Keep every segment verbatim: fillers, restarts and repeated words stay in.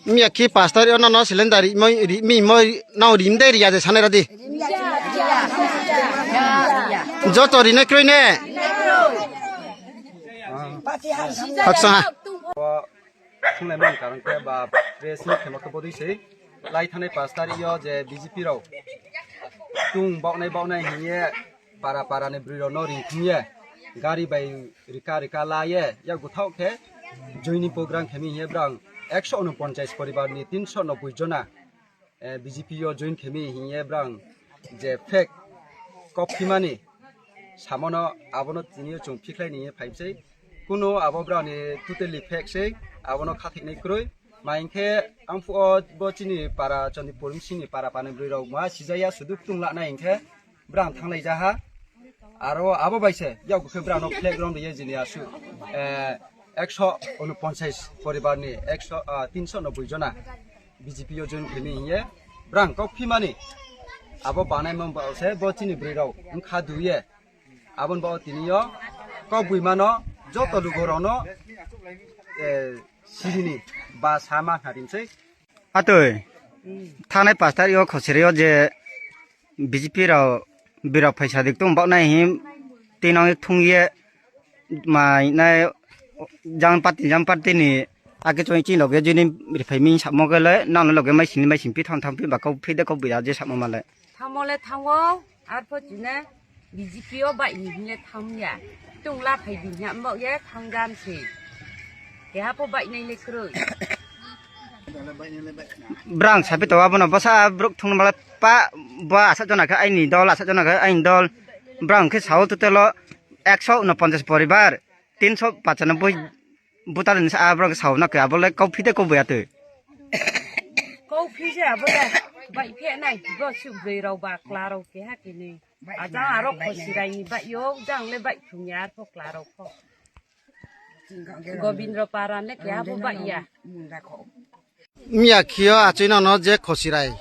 Miya ki pastor yo nono cylinder ri moi ri mi moi nao rim de ri ya de sanai radi. Joto ri ne kroi ne. Haksa ha. Thunglai man karang khe ba press ni khemo khe bodui sei. Lai thanai pastor yo je B J P rao. Tung bawnai bawnai hiye. Para para ni bwrwi rok no ringthung ye, gari bai rika rika la ye, yak bwthok khe joining program khe mi hiye brang ekso unoponchas poribar ni tinso noboi jona, eh, B J P o join khe mi hiye brang je fake kok phimani samono abono tini o chwng phikhlai ni hiye phai sei. Kuno abo brang ni totally fake sei, abono khathik nai kwrwi. Ma hinkhe ang phuo bo chini para Chandipur sini para pani bwrwi rok ma sijaya sudu tung la nai hinkhe. Brang thanglai jaha. Aro abo bai se, yak khe brang no flag rom riye jini asu, eh, ekso unoponchas poribar ni ekso, ah, tinso noboi jona B J P o join khe mi hiye. Brang kok phimani. Abo banai man ba se bo chini bwrwi rok wngkha duye. Abon bo tini yo kok bui mano joto lugo rok no, eh, sijini ba sama kharim sei. Atwi, thanai pastor yo khosiri yo je B J P rao birok phaisa dik tung bak nai him tino thung ye mai nai jang party jang party ni ake choi chi loge juni rifai mi samo gele nang loge mai sini mai simpi thang thang pi ba kau phi de kau bia je samo male. Thamo le thango, arpho chine B J P o bai ni hinle thamya. Tung la phai di nya mbok ye thang gan si. Keha po bai nai le kroi. Brang sapi to abono basa bruk thung mala pa ba asa jona khe aini dol asa jona khe aini dol. Brang khe sao to telo ekso unoponchas poribar, tinso pachanoboi butar ni sa brang sao na khe abo le kau phite kau bia twi. Kau phi se abo le bai phe nai bo su bwrwi rok ba kla rok keha kini. Ajang aro khosirai ni bai yo jang le bai thung ya arpho kla rok kho. Gobindra para ne keha bo bai ya. Miya khio achoi nono je khosirai.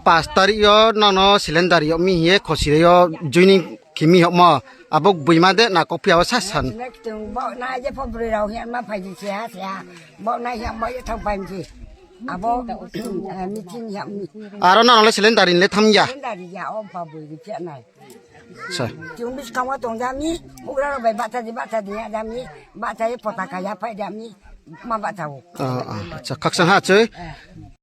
Pas tarik yo nono cylinder yo mi hiye khosirai yo joining kimi hokmo. Abo buima de na kok phi abo sa san. Next thing bo na je pho bwrwi rok hiya ma phai di se ha se ha. Bo na hiya bo ye thang pai mi se. Abo, eh, meeting ya mi. Aro nono le cylinder in le tham ya. Cylinder ya o pha bwrwi ri phe nai. Sa. Chung bis kama tong jami, bugra rok bai bata di bata di ya jami, bata ye potaka ya phai jami, ma bata o. Ah, ah, acha, khaksa ha, choi.